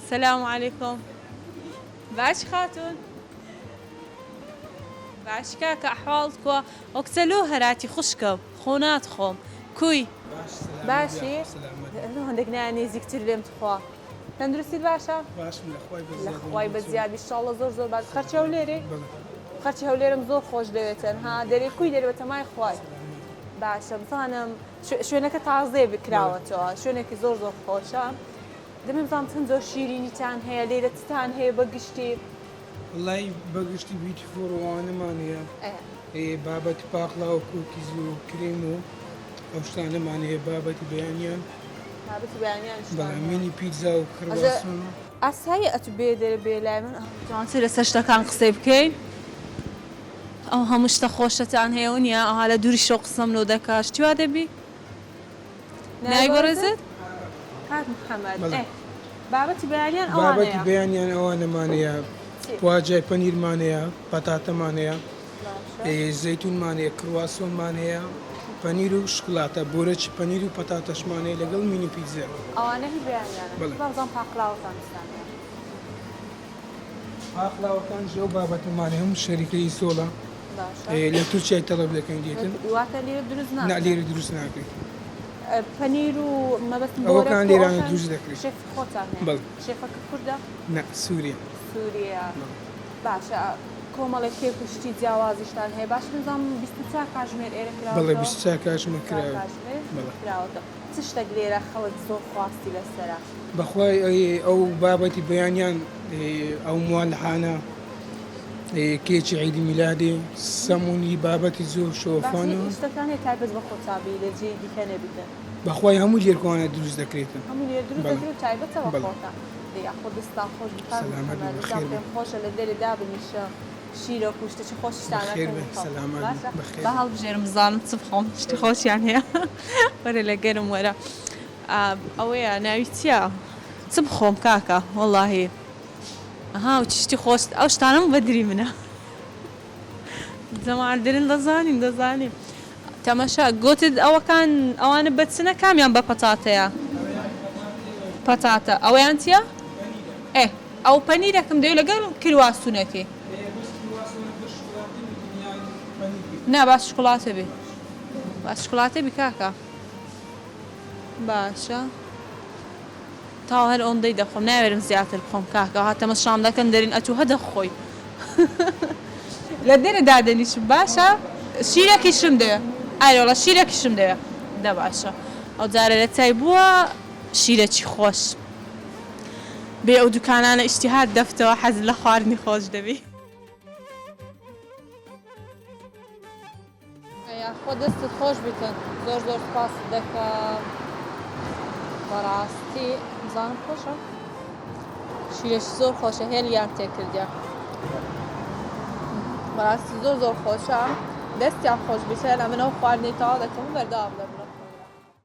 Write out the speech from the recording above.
سلام علیکم باش خاتون باش کاکە ئەحواڵت کوا ئەو کچە لۆ هەراتی خوشکم خۆ ناتخۆم کوی باشی هەندێک نایە نێزیکتر لێم تخوا تەندروستیت باشە لەخوای بەزیاد ئیشاڵڵە زۆر زۆر باش خەرچی هەولێرێ خەرچی هەولێرم زۆر خۆش دەوێتن ها دەرێ کوی دەرێ بەتەمای خوای باشە بزانم شوێنەکە تازەیە بکراوەتەوە شوێنێکی زۆر زۆر خۆشە دەمێ بزانم چەند زۆر شیرینیتان هەیە لێرە چتان هەیە بە گشتی؟ وەڵای بە گشتی بیوتی فۆر و ئەوانەمان هەیە بابەتی پاقلاوە و cookies و کرێم و ئەو شتانەمان هەیە بابەتی بەیانیان بابەتی بەیانیان بەڵێ مینی پیتزا و کڕواسۆن و ئاسایی ئەتو بێ دەرێ بێ لای من جوانتر لەسەر شتەکان قسەی بکەین ئەو هەموو شتە خۆشەتان هەیە و نییە ئەوها لە دووریشەوە قسەم لۆ دەکا شتی وا دەبی؟ ناوی بەڕێزت؟ کاک محەمەد بەڵێ. ئێ بابەتی بەیانیان بابەتی ئەوانەیە. بەیانیان ئەوانەمان هەیە، چی؟ پواجای پەنیرمان هەیە، پەتاتەمان هەیە، باشە. ئێ زەیتونمان هەیە، کڕواسۆنمان هەیە، پەنیر و شوکولاتە، بۆرەکی پەنیر و پەتاتەشمان هەیە لەگەڵ مینی پیتزا. ئەوانە هی بەیانیانە. بەڵێ. با بزانم پاقلاوەتان چتان هەیە. پاقلاوەکانیش ئەو بابەتەمان هەیە، هەموو شەریکەی ئیسۆڵە. باشە. لە تورکیای تەڵەب دەکەین دێتن. واتە لێرە دروست نا ناکرێن؟ لێرە دروست ناکرێت. پەنیر و مەبەستم بۆرەک ئەوەکان و لێرانە ئەوەکان دروست دەکرێت. شێفی خۆتان هەیە؟ بەڵێ. شێفەکە کوردە؟ نا سوریە. سوریە. بەڵێ. باشە کۆمەڵێک کێک و شتی جیاوازیشتان هەیە باشە نەزانم 24 کاژمێر ئێرە بەڵێ کراوەتەوە؟ 24 کاژمێر 24 کراوە. کاژمێر بەڵێ. کراوەتەوە. چ شتێک لێرە خەڵک زۆر خواستی لەسەرە؟ بەخوای ئەو بابەتی بەیانیان ئەو موالحانە کێکی عیدی میلادی سەمونی بابەتی زۆر شۆفان باسی شتەکان هەیە تایبەت بە خۆتان بی لە جێی دیکە نەبیتن. بەخوای هەموو لێرکۆانە دروست دەکرێتن. هەموو لێر دروست دەکرێت و تایبەتە بە خۆتان. دەی ئاخۆ دەستتان خۆش بی کاک محمد بزانم پێم خۆشە لە دەرێ دابنیشم شیرۆک و شتەکی خۆشیشتان ئەکەن بخۆم باشە با هەڵبژێرم بزانم چ بخۆم شتی خۆشیان هەیە وەرە لە گەرم وەرە ئەوەیە ناوی چیە چ بخۆم کاکە وەڵاهی. ئەها و چ شتی خۆش ئەو شتانەم بەدری منە جەمال درن دەزانین دەزانین تەمەشا گۆتت ئەوەکان ئەوانە بەچنە کامیان بە پەتاتەیە پەتاتە ئەوەیان چییە؟ ئێ ئەو پەنیرەکم دەوێت لەگەڵ کرواسونەکەی نا با شوکولاتە بێ با شوکولاتە بی کاکە باشە تاو هەر ئۆندەی دەخۆم ناوێرم زیاتر بخۆم کاکە ها تەمەشام دەکەن دەرین ئەتوو هە دەخۆی لە دێرە دادەنیشم باشە شیرەکیشم دەوێ ئەرێ وەڵا شیرەکیشم دەوێ دە باشە ئەو جارە لە چای بووە شیرەکی خۆش بێ ئەو دوکانانە ئیشتیهات دەفتەوە حەز لە خواردنی خۆش دەبی. یاخوا دەستت خۆش بیتن زۆر زۆر سپاست دەکەم بەڕاستی بزانم خۆشە شیرەشی زۆر خۆشە هێلیان تێکردە بەڕاستی زۆر زۆر خۆشە دەستیان خۆش بیتن ئەمن ئەو خواردنەی تەواو دەکەم و بەردەوام دەبم.